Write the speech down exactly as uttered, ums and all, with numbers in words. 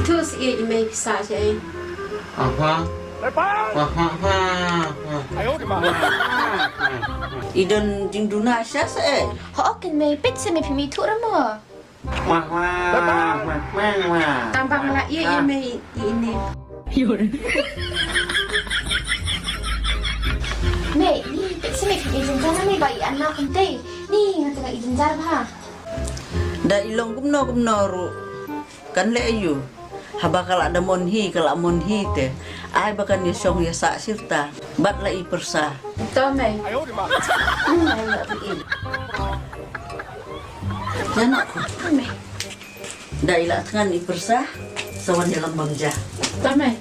Tu si i mei pisa si. Aha. Aha, aha. I don jingduna sha sa eh. Ho kin mei pit se mei phi mei tu ramo. Wah, wah, wah, wah, wah. Tambang la i i mei i ni. Mei, ni pit se mei phi mei jingkana mei ba i anna kumte. Ni nga tengah i jingjar ba. Da i long kumno kumno ruh. Kan leh aiu. Haba ka la da mon hi, ka la mon hi te. Ai ba kan ïa shong ïa sah sirta. Bad la i pyrsa. To mei. Hmm, ai la i. Ïa na. Mei. Da i la tngan i pyrsa. Sa wan ïalam bam ja. To mei.